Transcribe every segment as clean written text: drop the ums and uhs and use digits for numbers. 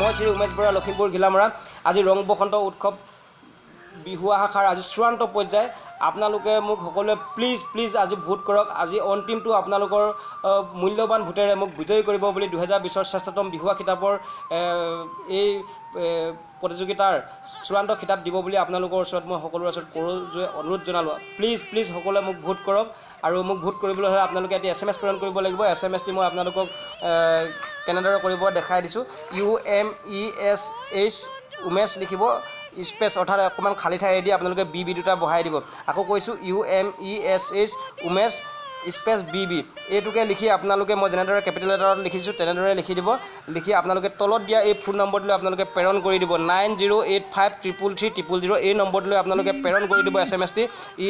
মই শ্ৰী উমেশ বৰা, লখিমপুৰ ঘিলামৰা। আজি ৰং বসন্ত উৎসৱ বিহুৱা শাখাৰ আজি চূড়ান্ত পৰ্যায়। আপোনালোকে মোক সকলোৱে প্লিজ প্লিজ আজি ভোট কৰক। আজি অন্তিমটো আপোনালোকৰ মূল্যৱান ভোটেৰে মোক বিজয়ী কৰিব বুলি 2020ৰ শ্ৰেষ্ঠতম বিহুৱা খিতাপৰ এই প্ৰতিযোগিতাৰ চূড়ান্ত খিতাপ দিব বুলি আপোনালোকৰ ওচৰত মই সকলোৰে ওচৰত কৰযোৰে অনুৰোধ জনালোঁ। প্লিজ প্লিজ সকলোৱে মোক ভোট কৰক। আৰু মোক ভোট কৰিবলৈ হ'লে আপোনালোকে এটি এছএমএছ প্ৰেৰণ কৰিব লাগিব। এছএমএছটি মই আপোনালোকক কেনেদৰে কৰিব দেখাই দিছোঁ। UMESH Umesh লিখিব, স্পেচ অৰ্থাৎ অকণমান খালী ঠাই দি আপোনালোকে বি বি দুটা বহাই দিব। আকৌ কৈছোঁ, UMESH Umesh space B B, এইটোকে লিখি আপোনালোকে মই যেনেদৰে কেপিটেল লেটাৰত লিখিছোঁ তেনেদৰে লিখি দিব। লিখি আপোনালোকে তলত দিয়া এই ফোন নম্বৰটোলৈ আপোনালোকে প্ৰেৰণ কৰি দিব। 9085333000, এই নম্বৰটোলৈ আপোনালোকে প্ৰেৰণ কৰি দিব এছএমএছটি। ই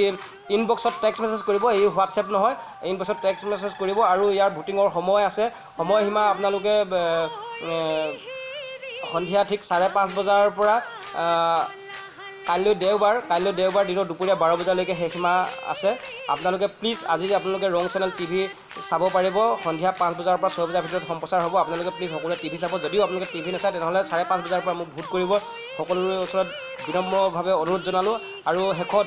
ইনবক্সত টেক্সট মেছেজ কৰিব, এই হোৱাটছএপ নহয়, ইনবক্সত টেক্সট মেছেজ কৰিব। আৰু ইয়াৰ ভোটিঙৰ সময় আছে। সময়সীমা আপোনালোকে সন্ধিয়া ঠিক 5:30 বজাৰ পৰা কাইলৈ দেওবাৰ, কাইলৈ দেওবাৰ দিনৰ দুপৰীয়া 12 বজালৈকে শেষ সীমা আছে। আপোনালোকে প্লিজ আজি আপোনালোকে ৰং চেনেল টিভি চাব পাৰিব। সন্ধিয়া 5 বজাৰ পৰা 6 বজাৰ ভিতৰত সম্প্ৰচাৰ হ'ব। আপোনালোকে প্লিজ সকলোৱে টিভি চাব। যদিও আপোনালোকে টিভি নাচায়, তেনেহ'লে 5:30 বজাৰ পৰা মোক ভোট কৰিব, সকলোৰে ওচৰত বিনম্ৰভাৱে অনুৰোধ জনালোঁ। আৰু শেষত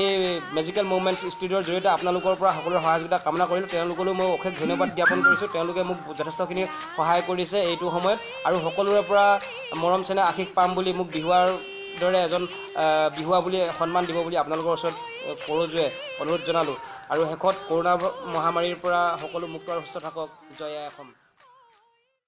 এই মেজিকেল মুভমেণ্টছ ষ্টুডিঅ'ৰ জৰিয়তে আপোনালোকৰ পৰা সকলোৰে সহযোগিতা কামনা কৰিলোঁ। তেওঁলোকলৈও মই অশেষ ধন্যবাদ জ্ঞাপন কৰিছোঁ। তেওঁলোকে মোক যথেষ্টখিনি সহায় কৰিছে এইটো সময়ত। আৰু সকলোৰে পৰা মৰম চেনেহ আশীষ পাম বুলি, মোক বিহুৱাৰ দৰে এজন বিহুৱা বুলি সন্মান দিব বুলি আপোনালোকৰ ওচৰত কৰযোৰে অনুৰোধ জনালোঁ। আৰু শেষত কৰোণা মহামাৰীৰ পৰা সকলো মুক্ত আৰু সুস্থ থাকক। জয় আই অসম।